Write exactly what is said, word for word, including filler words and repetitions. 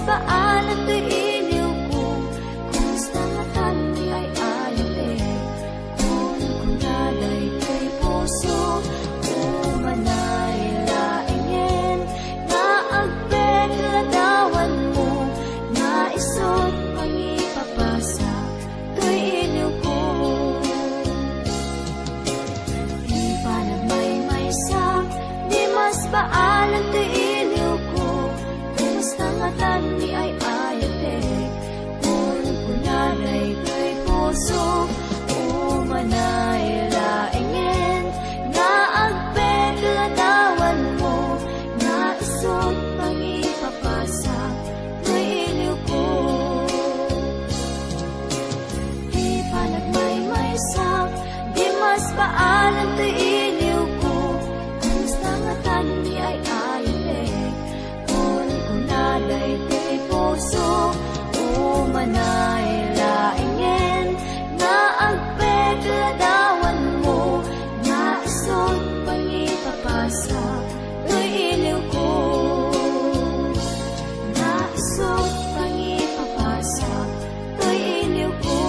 Paanan toy iliwko, kumusta ngatan ni ay-ayatek? Kunkuna daytoy puso, umanay laengen, nga agpet ladawanmo, nga isut' pangipapasak toy iliwko. Di panagmaymaysak, di mas paanan toy iliwko, kumusta ngatan ni ay-ayatek? Kunkuna daytoy puso, umanay laengen, nga agpet ladawanmo, nga isut' pangipapasak toy iliwko. Di panagmaymaysak, di mas paanan toy iliwko, kumusta ngatan ni ay-ayatek? Kunkuna daytoy puso, umanay laengen, nga agpet ladawanmo, nga isut' pangipapasak toy iliwko. Nga isut' pangipapasak toy iliwko.